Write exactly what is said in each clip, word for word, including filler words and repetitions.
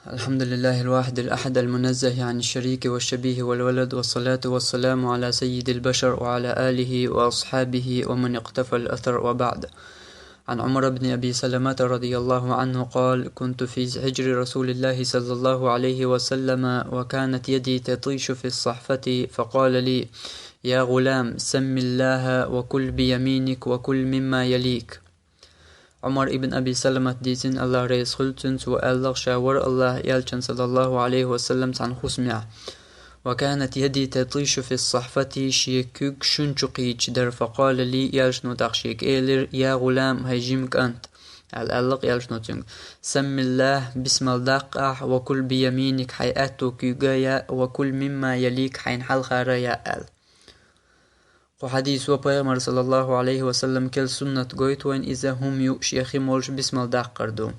الحمد لله الواحد الأحد المنزه عن الشريك والشبيه والولد، والصلاة والسلام على سيد البشر وعلى آله وأصحابه ومن اقتفى الأثر، وبعد. عن عمر بن أبي سلمة رضي الله عنه قال: كنت في حجر رسول الله صلى الله عليه وسلم، وكانت يدي تطيش في الصحفة، فقال لي: يا غلام، سم الله وكل بيمينك وكل مما يليك. Ӏумар ибн Аби Саламат дийцина, Аллах реза хуьлда цунна, цо аьлла, ша вара Аллахьан элчан, саллаллаху Ӏалайхи ва саллам, цхьана хӀусамехь. وكانت يدي تطيش في الصحفة, шен куьг шун чу кхийдаш дара, فقال لي, элчано тӀаккха шега элира: يا غلام, хӀай жима кӀант, аьлла, аьлла элчано цуьнга: سم الله, бисмал даккха ахь, وكل بيمينك, хьайн аьтту куьйга а яа, وكل مما يليك, хьайна хьалхара а яа, аьлла. Кху хьадисо пайхамар, саллаллаху Ӏалайхи ва саллам, кел суннат гойту вайна, иза хӀума юуш я хи молуш бисмал даккхар ду.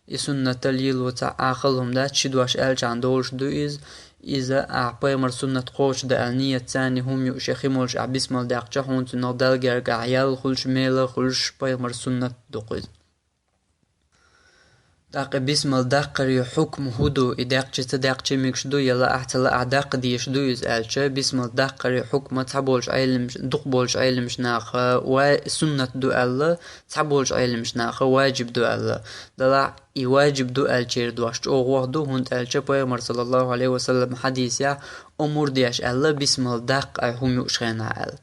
И суннат лело цхьа Ӏахал хӀума дац, ши дош аьллачхьана долуш ду иза. Иза ахь пайхамар суннат кхочушдан аьлла ниятца хӀума юуш я хи молуш ахь бисмал даьккхича, хьуна цунах Далла гергахь ял хуьлуш, мела хуьлуш, пайхамар суннат ду-кх иза. ТӀаккха бисмал даккхаре хьукм хӀун ду, и даьккхича ца даьккхича мегаш ду, я лаахь ца лаахь даккха дезаш ду иза аьлча, бисмал даккхаре хьукма цхьаболчу Ӏеламаш-, дукхаболчу Ӏеламаш наха ва-, суннат ду аьлла, цхьаболчу Ӏеламаш наха важиб ду аьлла. Делахь и важиб ду аьллачеран дош чӀогӀа ду, хӀунда аьлча пайхамар, саллаллаху Ӏалайхи ва саллам, хьадисехь омра деш аьлла: бисмал даккха ахь хӀума юуш хенахь, аьлла.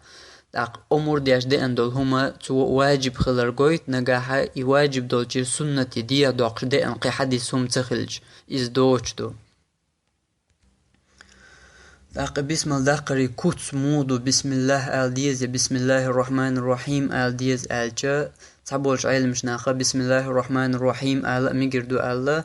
ТӀаккха омра деш деана долу хӀума цо важиб хилар гойту, нагахь и важиб долчуьра суннате дехьа доккхуш деана кхин хьадис хӀума ца хилча, иза доцуш ду. ТӀаккха бисмал даккхаре куц муха ду, бисмиллах ала деза я бисмиллахир-рахманир-рахим ала деза аьлча, цхьаболчу Ӏеламаш наха бисмиллахир-рахманир-рахим ала а мегар ду аьлла,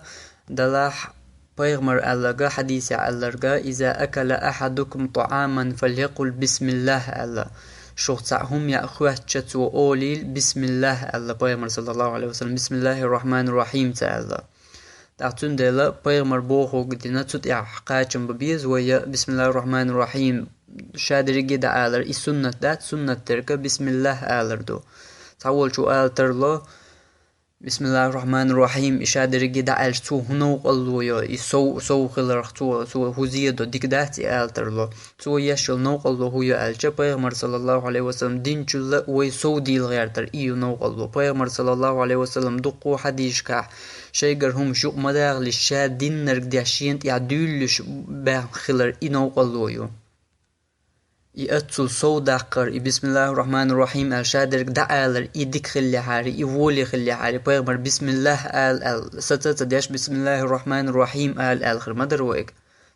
делахь пайхамар аьлларг, хьадисехь аьлларг: إذا أكل أحدكم طعاما فليقل بسم الله аьлла. Шух цхьаъ хӀума яа хоьттича, цо олийла: бисмиллах аьлла пайхамар, саллаллаху Ӏалайхи ва саллам, бисмиллахир-рахманир-рахим ца аьлла. ТӀаккха цундела пайхамар бохург дина цу тӀехь кхачам бан беза вай, я бисмиллахир-рахманир-рахим ша дерриге дӀаалар, и суннат дац, суннат дерг бисмиллах алар ду. Цхьаволчо ала тарло: бисмиллахир-рахманир-рахим, и ша дерриге дӀааьлча, цо хӀун новкъарло йо, и сов, сов хиларх цо, цо хӀун зе до, дика дац и ала тарло. Цо еш йолу новкъарло хӀун ю аьлча, пайхамар, саллаллаху Ӏалайхи ва саллам, динчул а вай сов дийла гӀертар и ю новкъарло. Пайхамар, саллаллаху Ӏалайхи ва саллам, дуккха а хьадисашкахь, шайгара хӀумаш юкъа ма дахалаш, ша диннарг деш шена тӀехь дуьйлалуш баьхна хилар и новкъарло ю. И аццул сов даккхар, и бисмиллахир-рахманир-рахим аьлла ша дерг дӀаалар, и дика хиллехьара, и воле хиллехьара, пайхамар бисмиллах ала аьлла, саца а ца деш, бисмиллахир-рахманир-рахим ала аьлла хир ма дара вайга.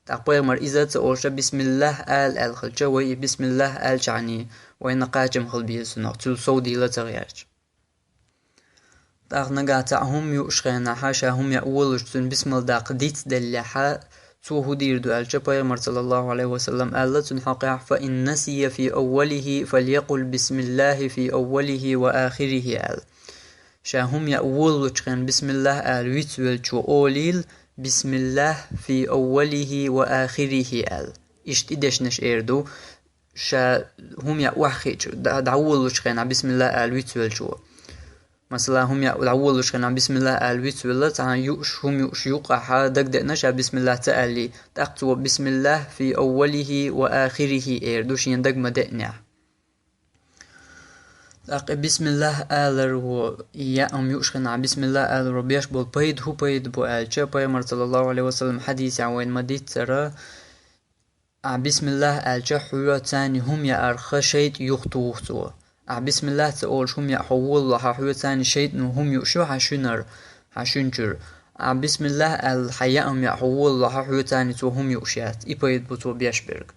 ТӀаккха пайхамар иза а ца олуш, бисмиллах ала аьлла хилча, вай и бисмиллах аьллачхьана вайна кхачам хила беза цунах, цул сов дийла а ца гӀерташ. ТӀаккха нагахь цхьаъ хӀума юуш хенахь, ша хӀума яа волуш цунна бисмал даккха дицделлехь, цо хӀун дийр ду аьлча, пайхамар, саллаллаху Ӏалайхи ва саллам, аьлла цунна хьокъехь: فإن نسي في أوله فليقل بسم الله في أوله وآخره аьлла. Ша хӀума яа волучу хенахь бисмиллах ала вицвелчо олийла: بسم الله في أوله وآخره аьлла. Иштта и дешнаш эр ду, ша хӀума яа охьахиъча, дӀа-, дӀаволучу хенахь бисмиллах ала вицвелчо. Масала, хӀума яа дӀаволучу хенахь бисмиллах ала вицвелла, цхьана юуш, хӀума юуш юкъахь дагадеана ша бисмиллах ца аьллий, тӀаккха цо بسم الله في أوله وآخره эр ду шена дага ма деанехь. ТӀаккха и бисмиллах аларо, и яа хӀума юуш хенахь бисмиллах аларо беш болу пайда хӀун пайда бу аьлча, пайхамар, саллаллаху Ӏалайхи ва саллам, хьадисехь вайна ма-дийццара, ахь бисмиллах аьлча, хьоьца хӀума яарх шайтӀа юхатуху цо. Ахь бисмиллах ца олуш хӀума яа хьо волалахь, хьоьца шайтӀано хӀума юуш ю хьан шуьнара, хьан шуьнчуьра. Ахь бисмиллах аьлла, хьан яа хӀума яа хьо волалахь, хьоьца цо хӀума юуш яц. И пайда бу цо беш берг.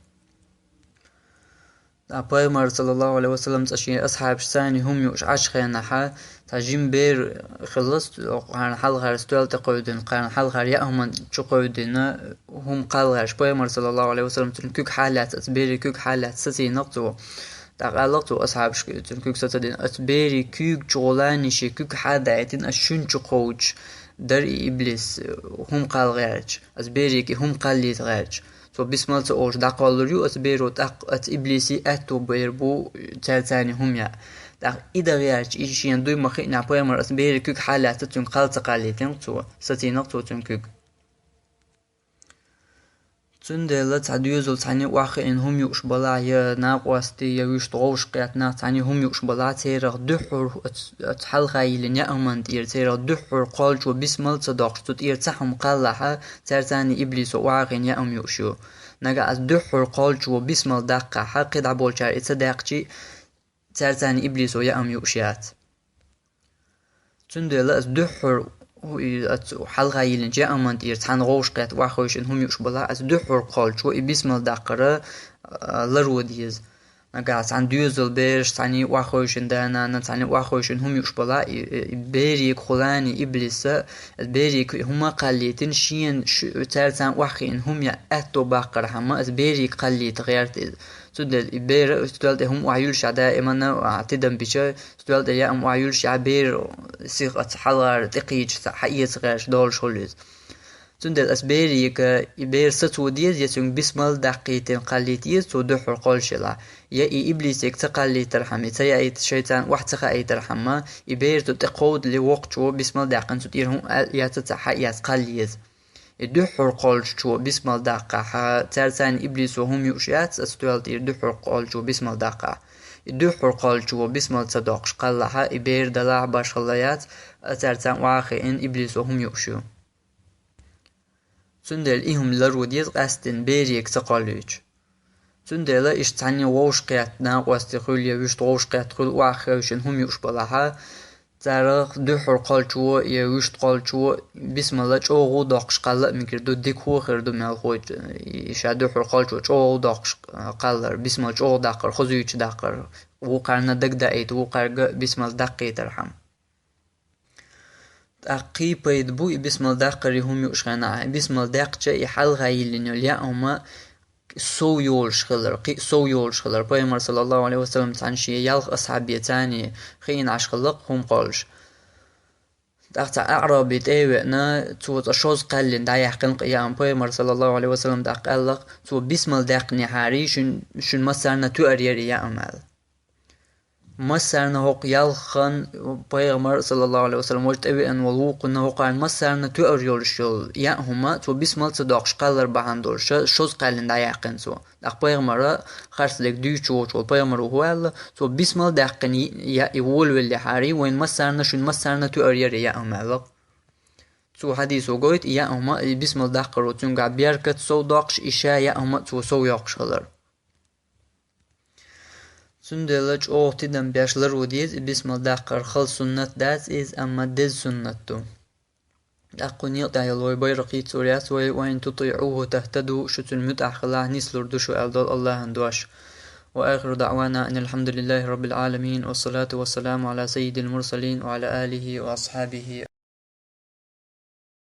Ткъа пайхамар, саллаллаху Ӏалайхи ва саллам, цкъа шен асхьабашца хӀума юуш Ӏаш хенахь, цхьа жима бер хилла, кхарна хьалхара стоьла тӀе кхевдина, кхарна хьалхара яа хӀуманна чу кхевдина, хӀума кхалла гӀерташ. Пайхамар, саллаллаху Ӏалайхи ва саллам, цуьнан куьг хьалаьцна, оцу берийн куьг хьалаьцна сацийнарг цо. ТӀаккха аьлларг цо асхьабашка, цуьнан куьг сацадина: «Оцу берийн куьйга чу гӀоланний шен куьг хьадаийтина, ас шуьнан чу кховдуш дара и иблис, хӀума кхалла гӀерташ, ас берига и хӀума кхаллийта гӀерташ». Цо бисмал ца олуш дӀакхоллур ю оцу беро, тӀаккха оцу иблисан аьтту бер бу цаьрца хӀума яа. ТӀаккха и дан гӀерташ, и шена дуй ма-хиънехь, пайхамар оцу берийн куьг хьалаьцна, цуьнга кхалла ца кхаллийтина цо, сацийнарг цо цуьнан куьг. Цундела цхьа доьзал цхьанне охьахиъна хӀума юуш балахь, я накъостий, я вуьшта вовшахкхетта нах цхьанне хӀума юуш балахь, церах дуьххьара оц-, оцу хьалха йиллина яа хӀуманна тӀера, церах дуьххьара кхоллачо бисмал ца доккхуш, цу тӀера цхьа хӀума кхаллахь, цаьрца иблисо охьахиъна яа хӀума юуш ю. Нагахь ас дуьххьара кхоллачо бисмал даккхахь, кхидӀа болчара и ца даьккхача, цаьрца иблисо яа хӀума юуш яц. Цундела ас дуьххьара хӀу-, и, оцу хьалха йиллинчу яа хӀуманна тӀера цхьанна вовшахкхетта охьахевшина хӀума юуш балахь, ас дуьххьара кхоллачо и бисмал даккхар, а, ларван деза. Нагахь цхьана доьзал бераш цхьанне охьахевшина, да-нана цхьанне охьахевшина хӀума юуш балахь, и, и, и берега хулани иблиса, ас берега хӀума кхаллийтина, шена ш-, цаьрца охьахиъна хӀума яа аьтто баккхархьама, ас берега кхаллийта гӀерта иза. Цундела и бер, стоьла тӀе хӀума охьаюьллуш а даимана, а, тидам бича, стоьла тӀе яа хӀума охьаюьллуш а бер сиха оцу хьалхара тӀекхийча ца хьаэца гӀерташ долуш хуьлу иза. Цундела ас берега, и бер сацо деза, я цуьнга бисмал даккхийтина кхаллийта еза, цо дуьххьара кхоллуш елахь. Я и иблисега ца кхаллийтархьама, и ца яийта, шайца охьа ца хаийтархьама, и бер цу тӀе кховдале воккхачо бисмал даьккхина цу тӀера хӀума аьлла эца ца хьаэца кхалла еза. И дуьххьара кхоллачо бисмал даккхахь, цаьрца иблисо хӀума юуш яц, ас стоьла тӀера дуьххьара кхоллачо бисмал даккхахь. И дуьххьара кхоллачо бисмал ца доккхуш кхаллахь, и бер далахь башхалла яц, а цаьрца охьахиъна иблисо хӀума юуш ю. Цундела и хӀума ларван деза къаьсттина берега ца кхоллуьйтуш. Цундела иштта цхьанне вовшахкхетта накъостий хуьлу я вуьшта вовшахкхетта хуьлу охьахевшина хӀума юуш балахь, царах дуьххьара кхоллачо я вуьшта кхоллачо бисмал чӀогӀа доккхуш кхалла а мегар ду, дика хӀун хир ду мелхо, и ша дуьххьара кхоллачо чӀогӀа доккхуш кхаллар, бисмал чӀогӀа даккхар, хозуьйтуш даккхар, вукхарна дагдаийта, вукхаьрга бисмал даккхийтархьама. ТӀаккха кхин пайда бу и бисмал даккхаре хӀума юуш хенахь, и бисмал даьккхича и хьалха йиллина йолу яа хӀума сов йолуш хилар, кхин а сов йолуш хилар. Пайхамар, саллаллаху алейхи ва саллям, цхьана шен ялх асхьабе царний хиъна Ӏаш хилла-кх хӀума кхоллуш. ТӀаккха цхьа аъраби тӀе а веана, цо цкъа шозза кхаьллина дӀаяьккхина-кх и яа хӀума. Пайхамар, саллаллаху алейхи ва саллям, тӀаккха аьлла-кх: «Цо бисмал даьккхинехьарий, шуьн-, шуьнан массарна тоьар яра и яа хӀума», – аьлла. Массарна хӀокху ялханна пайхамар, саллаллаху алейхи ва саллям, важа тӀевеана волу вукхунна хӀокхарна массарна тоьар йолуш йолу яа хӀума, цо бисмал ца доккхуш кхаллар бахьана долуш, шозза кхаьллина дӀаяьккхина цо. ТӀаккха пайхамара, харцдерг дуьйцуш воцуш волу пайхамаро хӀун аьлла, цо бисмал даьккхина яа и волавеллехьарий, вайн массарна, шуьнан массарна тоьар яра и яа хӀума аьлла. Цу хьадисо гойту и яа хӀума, и бисмал даккхаро цуьнгахь беркат сов доккхуш, и ша яа хӀума а цо сов йоккхуш хилар. Цундела чӀогӀа тидам беш ларван деза и бисмал даккхар. Хала суннат дац иза, амма деза суннат ду. ТӀаккха кху некъа тӀехь йолу вай байракх йицъур яц вай: «Ва ин тутиӀуху тахтаду», шу цуьнан муьтӀахь хилахь, нислур ду шу, аьлла долу Аллахьан дош. Ва ахиру даъвана анил хьамдулиллахи раббил Ӏаламин, ва салату ва саламу Ӏала саййидил мурсалин ва Ӏала алихи ва асхьабихи.